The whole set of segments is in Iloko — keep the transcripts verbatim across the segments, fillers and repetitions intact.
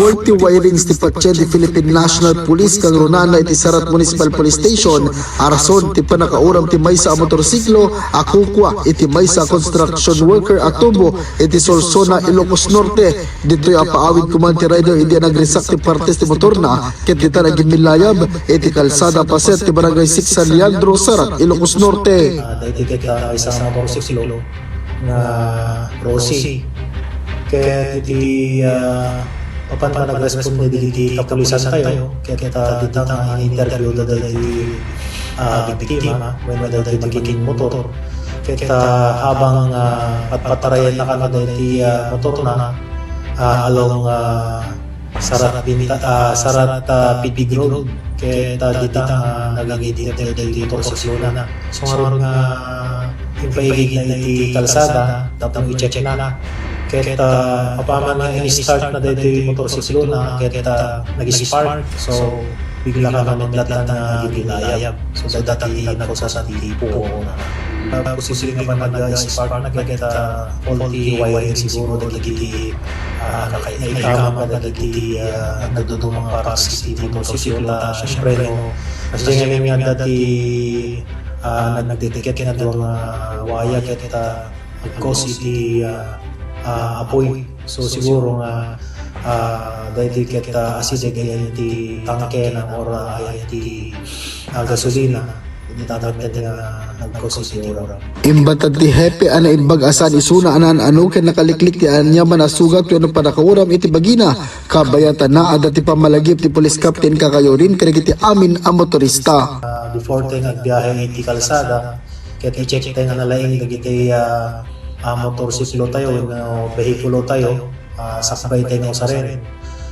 Forty wirings ti patien ti Philippine National Police kangrunana iti Sarat Municipal Police Station a rason ti pannakauram ti maysa a motorsiklo a kukua iti maysa a construction worker a tubo iti Solsona, Ilocos Norte. Ditoy a paawid koma ti rider idi a nagrisak ti partes ti motorna ket ditan a gimmillayab iti kalsada paset ti Barangay six San Leandro, Sarat, Ilocos Norte. Ah, daytoy ket, ah, maysa a motorsiklo nga Rossi. Ket iti, ah, mapan nga nagresponde dagiti kapulisan tayo, ket, ah, dita nga in-interview da dagiti, ah, biktima, wenno dagiti makikimmotor. Ket, ah, habang, ah, patpatarayan na kano dagiti, ah, motorna, ah, along, ah, Sarat Binta-, ah, Sarat, ah, Pidig Road. Ket, ah, dita, ah, nagigidit dagiti motorsiklona. So, ngarud nga impaigid na iti kalsada, tapno i-check na. Ket, ah, apaman nga in-start na dagiti motorsiklona, ket, ah, nag-spark. So, bigla ka kami latta nga gigilayab. So, dagiti nagkausa ti puon. Ah, posible nga man nag-spark na ket, ah, faulty wiring siguro dagiti, ah, naikama dagiti, ah, nagdudumang parts iti motorsiklo. Ta, siyempre, no, mas daytoy nga dati, ah, nagdidikit nga dua nga waya ket, ah, nag-cause iti, ah, ah, apoy. So, siguro nga, ah, daytoy ket, ah, asideg ayan ti tangke na or, ah, ayan ti, ah, gasolina. Iti tamet ket nga nag-cause iti uran. Imbatan ti hepe a naimbag a saan isuna a naan-ano ken nakaliklik ti aniaman a sugat wenno pannakauram iti bagina. Kabayatan na, adda ti pammalagip ti police captain Kakayorin kadagiti amin a motorista. Ah, before tayo nga agbiyahe iti kalsada, ket i-check tayo nga nalaing dagiti, ah, ah, motorsiklo tayo wenno behikulo tayo, ah, sakbay tayo nga usaren.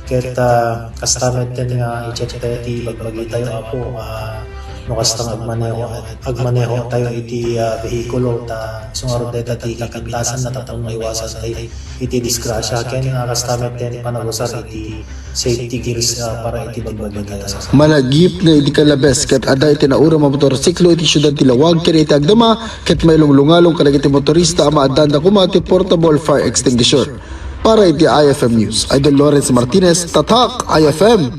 Ket, ah, kasta met ken nga i-check tayo ti bagbagi tayo, Apo, ah, no kasta nga agmaneho, agmaneho tayo iti, ah, behikulo, ta isu ngarud dayta ti kapintasan na tapno maiwasan tayo iti disgrasya, ken, ah, kasta met ken panagusar iti safety gears, ah, para iti bagbagi tayo. Malagip nga idi kalabes ket adda iti nauram a motorsiklo iti siudad ti Laoag ken iti agdama ket mailunglungalong kadagiti motorista a maaddaanda koma ti portable fire extinguisher. Para iti I F M News, Idol Lawrence Martinez, Tatak I F M.